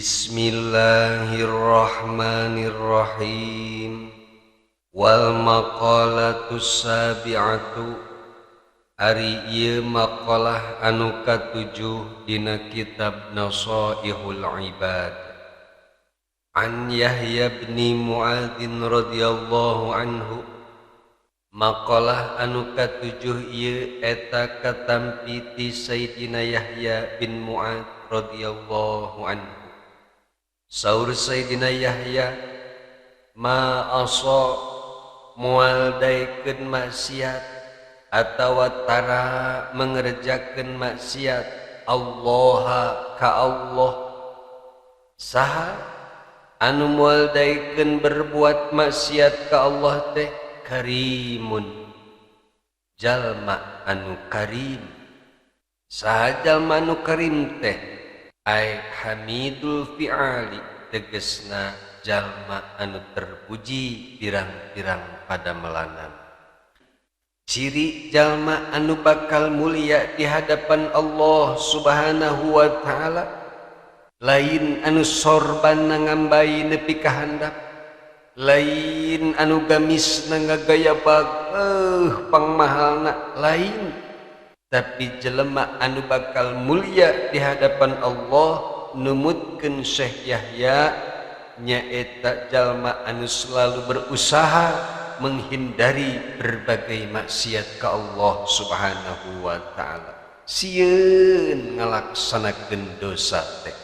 Bismillahirrahmanirrahim. Wal maqalatus sabi'atu, ari ieu maqalah anu katujuh dina kitab Nasaihul Ibad. An Yahya bin Mu'adzin radhiyallahu anhu, maqalah anu katujuh ieu eta katampi ti Sayyidina Yahya bin Mu'adz radhiyallahu anhu. Saur Sayyidina Yahya, ma asa moal daekeun maksiat atawa tara mengerjakeun maksiat Allah ka Allah. Saha anu moal daekeun berbuat maksiat ka Allah teh karimun, jalma anu karim. Saha jalma anu karim teh? Ai hamidul fi'ali, tegesna jalma anu terpuji pirang-pirang pada melanan. Ciri jalma anu bakal mulia di hadapan Allah Subhanahu wa ta'ala lain anu sorban ngambai nepi ka handap, lain anu gamis ngagaya bag pangmahalna, lain. Tapi jelema anu bakal mulia di hadapan Allah numutkeun Syekh Yahya nyaeta jalma anu selalu berusaha menghindari berbagai maksiat ka Allah Subhanahu wa ta'ala. Sieun ngalaksanakeun dosa teh.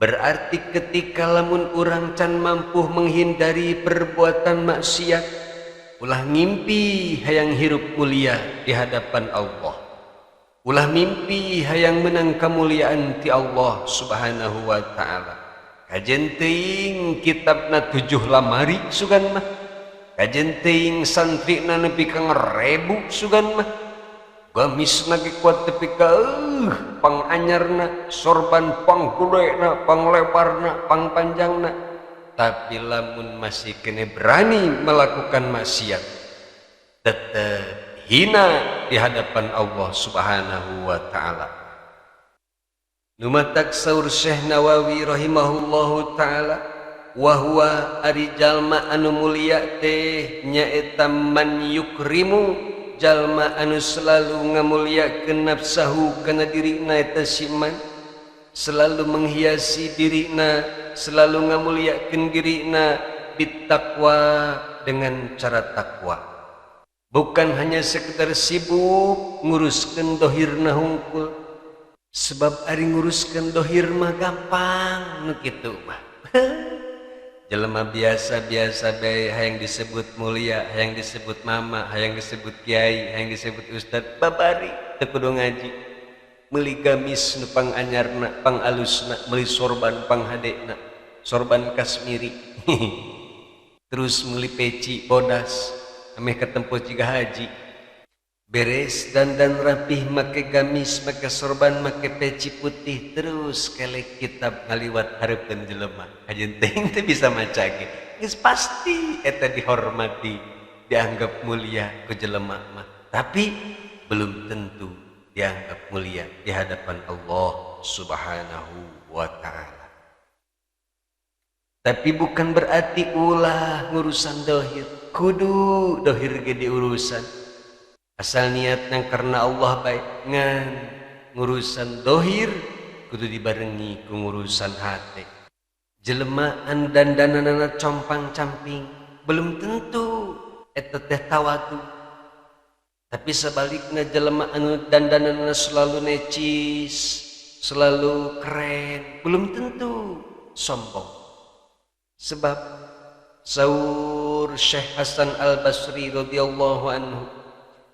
Berarti ketika lamun urang can mampu menghindari perbuatan maksiat, ulah ngimpi hayang hirup mulia di hadapan Allah, ulah mimpi hayang menang kemuliaan ti Allah Subhanahu wa ta'ala. Kajen teuing kitabna 7 lamari sugan mah, kajen teuing santrina nepi ka ngarebu sugan mah, gamisna ge kuat tepi ka panganyarna, sorban panggedena, panglebarna, pangpanjangna. Tapi lamun masih kene berani melakukan maksiat, tetep hina di hadapan Allah Subhanahu wa ta'ala. Numatak saur Syekh Nawawi rahimahullahu ta'ala, wa huwa ari jalma anu mulia teh nyaeta man yukrimu, jalma anu selalu ngamuliakeun nafsahu kana dirina eta si man, selalu menghiasi dirina, selalu ngamuliakeun dirina bittaqwa, dengan cara takwa. Bukan hanya sekedar sibuk nguruskeun dohirna hungkul, sebab ari nguruskeun dohir mah gampang nu kitu mah. Jelema biasa-biasa bae hayang disebut mulia, hayang disebut mama, hayang disebut kiai, hayang disebut ustad, babari teu kudu ngaji. Meuli gamis nu panganyarna, pangalusna, meuli sorban panghadena, sorban kasmiri. Terus meuli peci bodas, ameh katempo jiga haji. Beres dandan rapih, make gamis, make sorban, make peci putih, terus kelek kitab ngaliwat hareupeun jelema. Kajen teuing teu bisa maca ge. Geus pasti eta dihormati, dianggap mulia ku jelema mah. Tapi belum tentu dianggap mulia di hadapan Allah Subhanahu wa ta'ala. Tapi bukan berarti ulah ngurusan dohir, kudu dohir ge diurusan. Asal niatnya karena Allah baik, ngan ngurusan dohir kudu dibarengi ku ngurusan hati. Jelema anu dandananana compang-camping belum tentu eta teh tawadu. Tapi sebaliknya jelema anu dandananana selalu necis, selalu keren, belum tentu sombong. Sebab saur Syekh Hasan Al-Basri radhiyallahu anhu,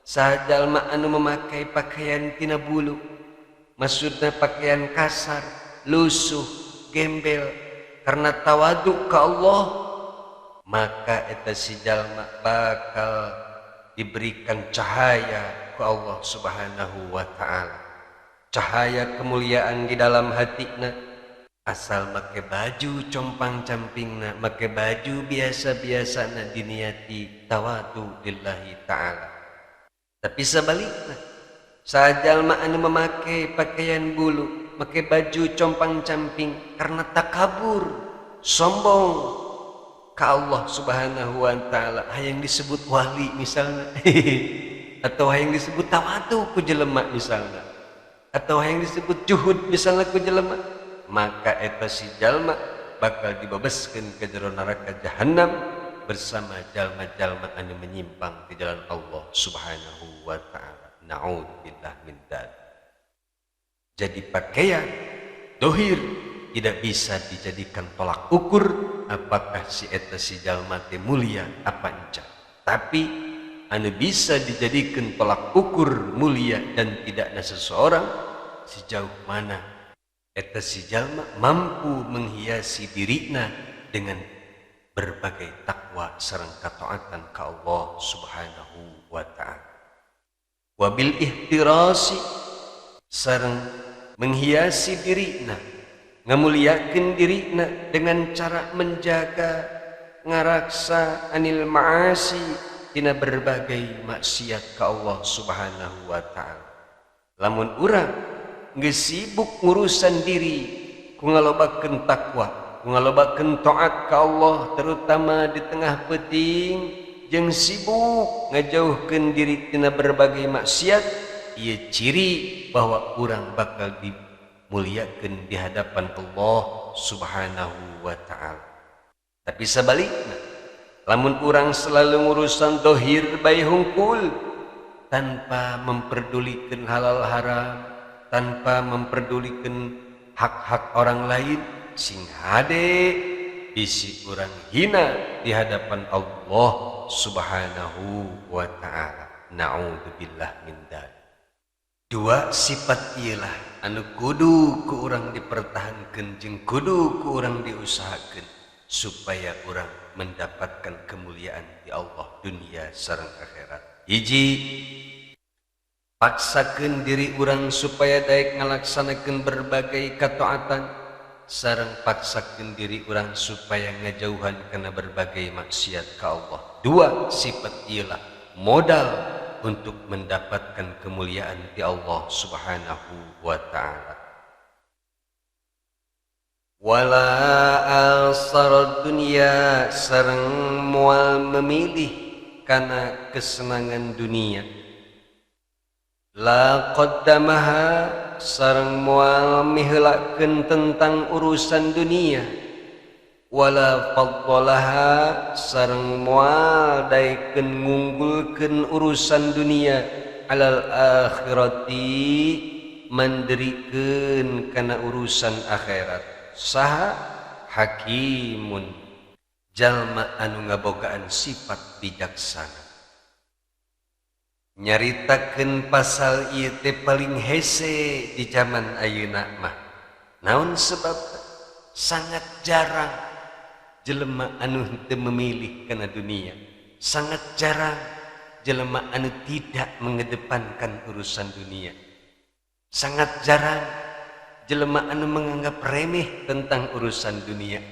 saha jalma anu memakai pakaian tina bulu, maksudna pakaian kasar, lusuh, gembel, karena tawadu ka Allah, maka eta si jalma bakal diberikan cahaya ku Allah Subhanahu wa ta'ala. Cahaya kemuliaan di dalam hatina. Asal make baju compang-campingna, make baju biasa-biasana, diniati tawadu lillahi ta'ala. Tapi sebaliknya, sajalma anu memakai pakaian bulu, make baju compang-camping karena takabur, sombong ka Allah Subhanahu wa taala, hayang disebut wali misalnya atau hayang disebut tawadu ku jelema misalnya, atau hayang disebut juhud misalnya ku jelema, maka eta si jalma bakal dibebaskeun ke jero neraka jahanam bersama jalma-jalma anu menyimpang di jalan Allah Subhanahu wa taala. Na'udzubillah min dzalik. Jadi pakaian dohir tidak bisa dijadikan tolak ukur apakah si eta si jalma teh mulia apa enca. Tapi anu bisa dijadikan tolak ukur mulia dan tidaknya seseorang sejauh mana eta si jalma mampu menghiasi dirina dengan berbagai takwa sareng ketaatan ka Allah Subhanahu wa taala. Wabil ihtirasi sareng menghiasi dirina, ngamuliakeun dirina dengan cara menjaga ngaraksa anil ma'asi tina berbagai maksiat ka Allah Subhanahu wa taala. Lamun urang geus sibuk ngurusan diri ku ngalobakeun takwa, ku ngalobakeun taat ka Allah terutama di tengah peuting, jeung sibuk ngajauhkeun diri tina berbagai maksiat, ieu ciri bahwa urang bakal dimuliakeun di hadapan Allah Subhanahu wa taala. Tapi sebaliknya, lamun urang selalu ngurusan dohir bae hungkul tanpa memperdulikan halal haram, tanpa memperdulikan hak-hak orang lain, sing hade bisi urang hina di hadapan Allah Subhanahu wa taala. Na'udzubillah min dzalik. Dua sifat ialah anu kudu ku urang dipertahankeun jeung kudu ku urang diusahakeun supaya urang mendapatkan kemuliaan di Allah dunia sareng akhirat. Hiji, paksakeun diri urang supaya daek ngalaksanakeun berbagai ketaatan, sareng paksakeun diri urang supaya ngajauhan kana berbagai maksiat ka Allah. Dua sifat ialah modal untuk mendapatkan kemuliaan di Allah Subhanahu wa taala. Wala asar dunya sareng moal memilih kana kesenangan dunia. La qaddamaha sareng moal miheulakeun tentang urusan dunia. Wala faddalaha sareng moal daekeun ngunggulkeun urusan dunia alal akhirati manderikeun kana urusan akhirat. Saha hakimun jalma anu ngabogaan sifat bijaksana. Nyaritakeun pasal ieu teh paling hese di zaman ayeuna mah. Naon sebab sangat jarang jelema anu henteu memilih kana dunia, sangat jarang jelema anu tidak mengedepankan urusan dunia, sangat jarang jelema anu menganggap remeh tentang urusan dunia.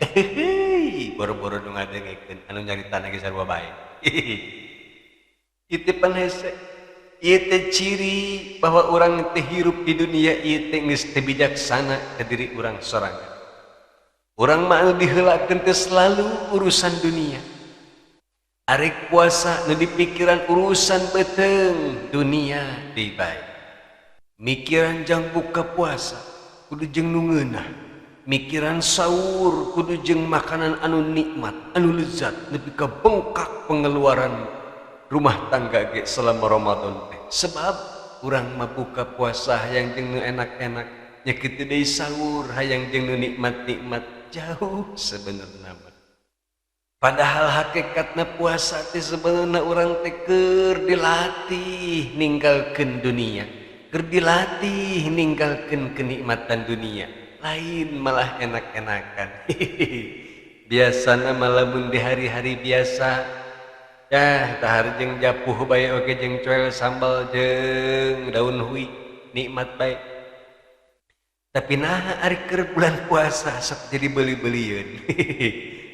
Boro-boro nu ngadengekeun anu nyaritana ge sarua bae. Ieu teh pan hese. Ieu teh ciri bahwa urang teh hirup di dunia ieu teh geus teu bijaksana ka diri urang sorangan. Urang mah anu diheulakeun teh selalu urusan dunia. Arek puasa nu dipikiran urusan beuteung dunia deui bae. Mikiran jang buka puasa kudu jeung nu ngeunah. Mikiran sahur kudu jeung makanan anu nikmat, anu lezat, nepi ka bengkak pengeluaran rumah tangga ge selama Ramadan teh. Sebab urang mah buka puasa hayang jeung nu enak-enak, nya kitu deui sahur hayang jeung nu nikmat-nikmat, jauh sebenarna mah. Padahal hakikatna puasa teh sebenarna urang teh keur dilatih ninggalkeun dunia, keur dilatih ninggalkeun kenikmatan dunia, lain malah enak-enakan. Biasana malah mun di hari-hari biasa ya dahar jeung japuh bae oge jeung coel sambal jeung daun hui nikmat bae. Tapi nah ari keur bulan puasa sok jadi beuli-beulieun.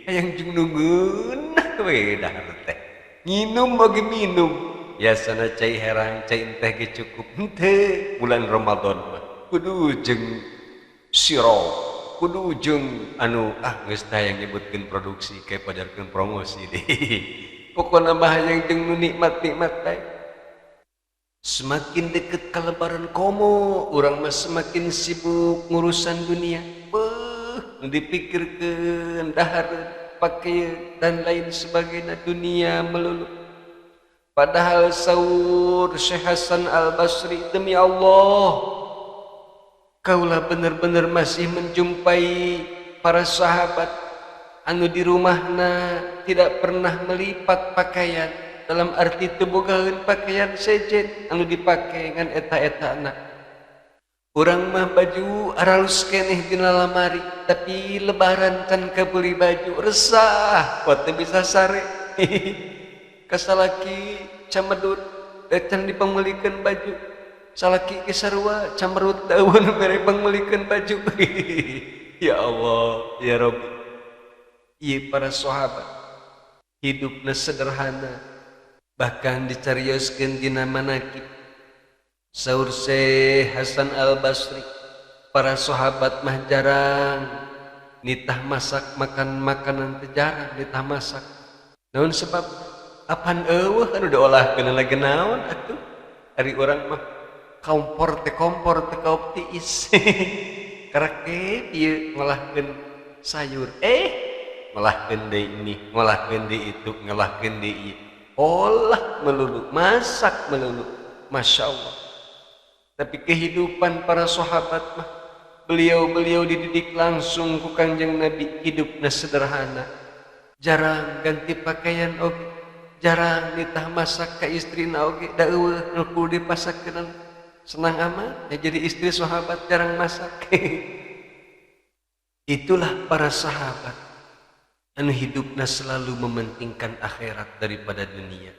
Hayang jeung nu ngeunah we dahar teh. Nginum oge minum. Biasana cai herang cai teh ge cukup henteu bulan Ramadan mah kudu jeung Siro kudu jeung anu ah geus teh hayang nyebutkeun produksi kayak pajarkeun promosi deh. Pokona mah hayang jeung nu nikmat-nikmat teh. Semakin deket ka lebaran komo urang mah semakin sibuk ngurusan dunia. Beuh, nu dipikirkeun dahar, pakaian dan lain sebagainya, dunia melulu. Padahal saur Syekh Hasan Al-Basri, demi Allah kaulah bener-bener masih menjumpai para sahabat anu di rumahna tidak pernah melipat pakaian, dalam arti teu bogaeun pakaian sejen anu dipake ngan eta-etana. Urang mah baju aralus keneh dina lamari, tapi lebaran can kabeli baju, resah kuat teu bisa sare. Kasalaki camedut can dipangbelikeun baju, salaki ge sarua camerut daun mere pangmelikeun baju. Ya Allah, ya Rabbi. Ieu para sahabat hidupna sederhana, bahkan dicarioskeun dina manakib. Saur Syekh Hasan Al-Basri, para sahabat mah jarang nitah masak makan makanan teh, jarang nitah masak. Naon sebab? Apan eueuh anu diolahkeun lagi naon atuh? Ari urang mah kompor teh kompor teh kaop tiis. Karek ieu ngolahkeun sayur, ngolahkeun deui ini, ngolahkeun deui itu, ngolahkeun deui ieu. Olah melulu, masak melulu. Masya Allah. Tapi kehidupan para sahabat mah, beliau-beliau dididik langsung ku Kanjeng Nabi, hidupna sederhana. Jarang ganti pakaian oge, jarang nitah masak ka istrina oge, da eueuh nu kudu dipasakeun. Senang amat ya jadi istri sahabat jarang masak. Itulah para sahabat anu hidupna selalu mementingkan akhirat daripada dunia.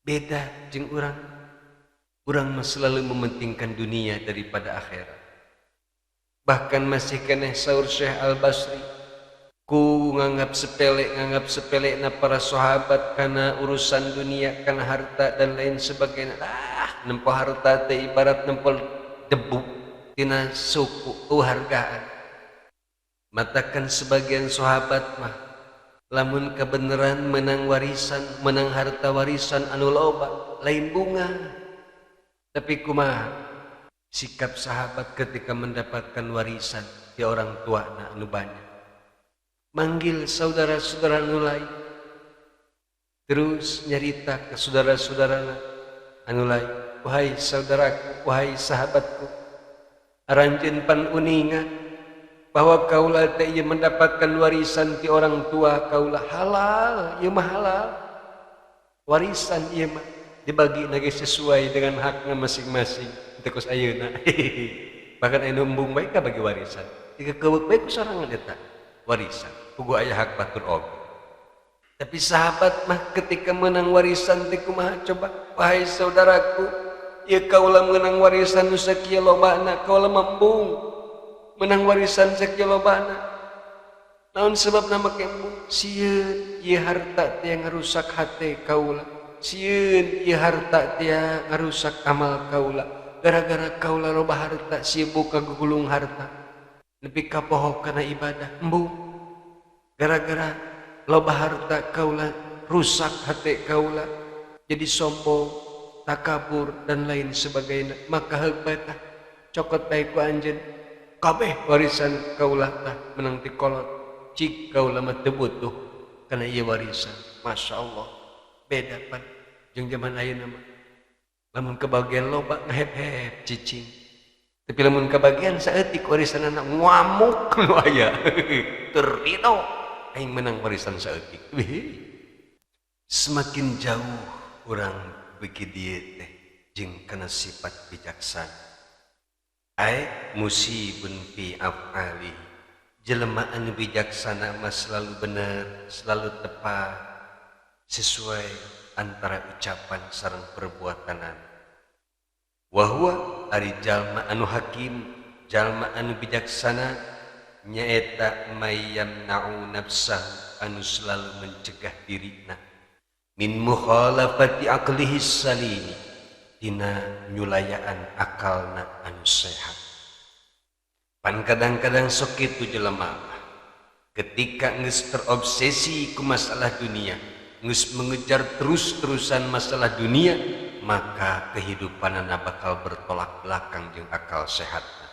Beda jeung urang. Urang mah selalu mementingkan dunia daripada akhirat. Bahkan masih keneh saur Syekh Al-Basri, ku nganggap sepele na para sahabat karena urusan dunia, karena harta dan lain sebagainya. Ah, nempo harta teh ibarat nempo debu tina suku hargaan. Matakan sebagian sahabat mah lamun kebenaran menang warisan, menang harta warisan anu loba, lain bunga. Tapi kumaha sikap sahabat ketika mendapatkan warisan di orang tua na anu banyak? Manggil saudara-saudara anu lain, terus nyarita ke saudara-saudara anu lain, wahai saudaraku, wahai sahabatku, aranjeun pan uninga bahwa kaula teh ieu mendapatkan warisan ti orang tua kaula halal, ieu mah halal. Warisan ieu mah dibagi lagi sesuai dengan haknya masing-masing. Teu kos ayeuna. Bahkan anu embung bae ka bagi warisan. Dikekeuweuk bae ku sorangan eta warisan. Puguh aya hak batur oge. Tapi sahabat mah ketika menang warisan teh kumaha coba? Wahai saudaraku, ieu kaula menang warisan nu sakieu lobana, kaula embung menang warisan sakieu lobana. Naon sebabna make embung? Sieun ieu harta teh ngarusak hate kaula. Sieun ieu harta teh ngarusak amal kaula. Gara-gara kaula loba harta sibuk kagugulung harta, nepi ka poho kana ibadah. Embung. Gara-gara loba harta kaula rusak hate kaula, jadi sombong, takabur dan lain sebagainya. Maka heug bae tah cokot bae ku anjeun kabeh warisan kaula tah menang ti kolot. Cik kaula mah teu butuh kana ieu warisan. Masya Allah. Beda pan jeung zaman ayeuna mah. Lamun kebagian loba ngehep-hep cicing. Tapi lamun kebagian saeutik warisanana ngamuk nu aya. Teu rido aing menang warisan saeutik. Semakin jauh urang beuki dieu teh jeung kana sifat bijaksana. Ai musibun fi af'ali. Jelema anu bijaksana mah selalu bener, selalu tepat, sesuai antara ucapan sareng perbuatanan. Wa huwa ari jalma anu hakim, jalma anu bijaksana nyaeta mayyamna'u nafsahu anu selalu mencegah dirina min mukhalafati aqlihi salimi tina nyulayaan akalna anu sehat. Pan kadang-kadang sok kitu jelema mah. Ketika geus terobsesi ku masalah dunia, geus mengejar terus-terusan masalah dunia, maka kehidupanana bakal bertolak belakang jeung akal sehatna.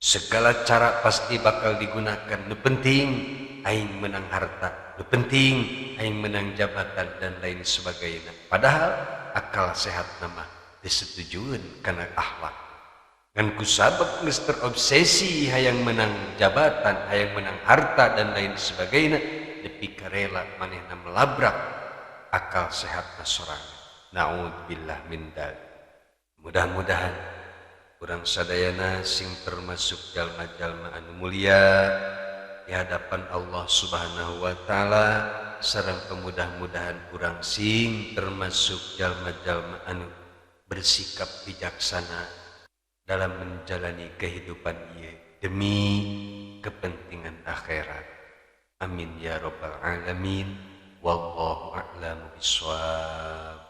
Segala cara pasti bakal digunakan. Nu penting aing menang harta, nu penting aing menang jabatan dan lain sebagainya. Padahal akal sehat mah disetujuan karena akhlak. Ngan kusabab geus terobsesi hayang menang jabatan, hayang menang harta dan lain sebagainya, nepi ka rela manehna melabrak akal sehatna sorangan. Na'udzubillah min dzalik. Mudah-mudahan urang sadayana sing termasuk jalma-jalma anu mulia di hadapan Allah Subhanahu wa taala, sareng kemudah-mudahan urang sing termasuk jalma-jalma anu bersikap bijaksana dalam menjalani kehidupan ieu demi kepentingan akhirat. Amin ya rabbal alamin. Wallahu a'lamu bishawab.